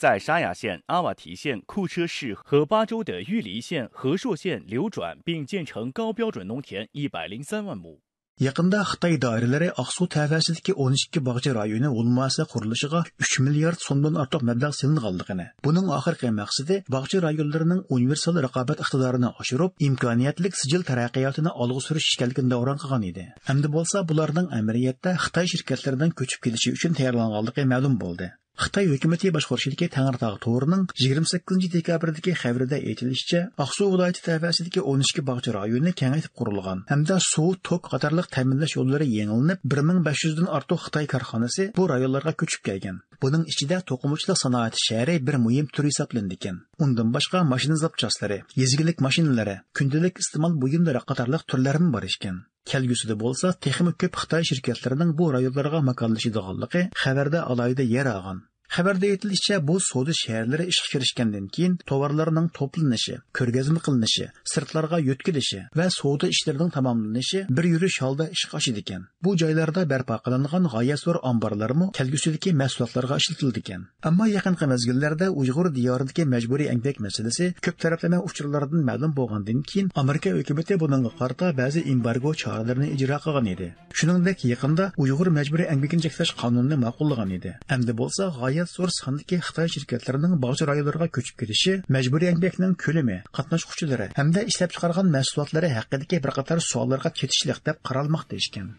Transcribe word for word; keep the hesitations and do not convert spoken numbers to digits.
在沙雅县、阿瓦提县库车市和巴州的玉里县、和硕县流转，并建成高标准农田一百零三万亩。 يېقىندا خىتاي دائىرىلىرى ئاقسۇ تەۋەسىدىكى ئون ئىككى باغچە رايونى ھۇ مۇئەسسەسە قۇرۇلۇشىغا ئۈچ مىليارد سومدىن ئارتۇق مەبلەغ سېلىنغانلىقىنى، بۇنىڭ ئاخىرقى مەقسىتى باغچە رايونلىرىنىڭ ئۇنىۋېرسال رىقابەت ئىقتىدارىنى ئاشۇرۇپ، ئىمكانىيەتلىك سىجىل تەرەققىياتىنى ئالغا سۈرۈش ئىكەنلىكىنى داۋراڭ قىلغان ئىدى. ئەمدى بولسا بۇلارنىڭ ئەمەلىيەتتە خىتاي شىركەتلىرىنىڭ كۆچۈپ كېلىشى ئۈچۈن تەييارلانغانلىقى مەلۇم بولدى. خىتاي ھۆكۈمىتى باشقۇرۇشىدىكى تەڭرىتاغ تورىنىڭ يىگىرمە سەككىزىنچى دېكابىردىكى خەۋىرىدە ئېيتىلىشىچە، ئاقسۇ ۋىلايىتى تەۋەسىدىكى ئون ئىككى باغچە رايونى كېڭەيتىپ قۇرۇلغان ھەمدە سۇ، توك قاتارلىق تەمىنلەش يوللىرى يېڭىلىنىپ، بىر مىڭ بەش يۈزدىن ئارتۇق خىتاي كارخانىسى بۇ رايونلارغا كۆچۈپ كەلگەن. بۇنىڭ ئىچىدە توقۇمىچىلىق سانائەت شەھىرى بىر مۇھىم تۈر ھېسابلىنىدىكەن. ئۇندىن باشقا ماشىنا زاپچاسلىرى، يېزا ئىگىلىك ماشىنىلىرى، كۈندىلىك ئىستېمال بۇيۇملىرى قاتارلىق تۈرلەرمۇ بار ئىكەن. كەلگۈسىدە بولسا تېخىمۇ كۆپ خىتاي شىركەتلىرىنىڭ بۇ رايونلارغا ماكانلىشىدىغانلىقى خەۋەردە ئالاھىدە يەر ئالغان. خەۋەردە ئېيتىلىشىچە، بۇ سودا شەھەرلىرى ئىشقا كىرىشكەندىن كېيىن، توۋارلارنىڭ توپلىنىشى، كۆرگەزمە قىلىنىشى، سىرتلارغا يۆتكىلىشى ۋە سودا ئىشلىرىنىڭ تاماملىنىشى بىر يۈرۈش ھالدا ئىشقا ئاشىدىكەن. بۇ جايلاردا بەرپا قىلىنغان غايەت زور ئامبارلارمۇ كەلگۈسىدىكى مەھسۇلاتلارغا ئىشلىتىلىدىكەن. ئەمما يېقىنقى مەزگىللەردە ئۇيغۇر دىيارىدىكى مەجبۇرىي ئەمگەك مەسىلىسى كۆپ تەرەپلىمە ئۇچۇرلاردىن مەلۇم بولغاندىن كېيىن، ئامېرىكا ھۆكۈمىتى بۇنىڭغا قارىتا بەزى ئېمبارگو چارىلىرىنى ئىجرا قىلغان ئىدى. شۇنىڭدەك يېقىندا ئۇيغۇر مەجبۇرىي ئەمگىكىنى چەكلەش قانۇنىنى ماقۇللىغان ئىدى. ئەمدى بولسا غايەت زور ساندىكى خىتاي شىركەتلىرىنىڭ باغچە رايونلىرىغا كۆچۈپ كېلىشى مەجبۇرىي ئەمگەكنىڭ كۆلىمى، قاتناشقۇچىلىرى ھەمدە ئىشلەپچىقارغان مەھسۇلاتلىرى ھەققىدىكى بىر قاتار سوئاللارغا چېتىشلىق دەپ قارالماقتا ئىكەن.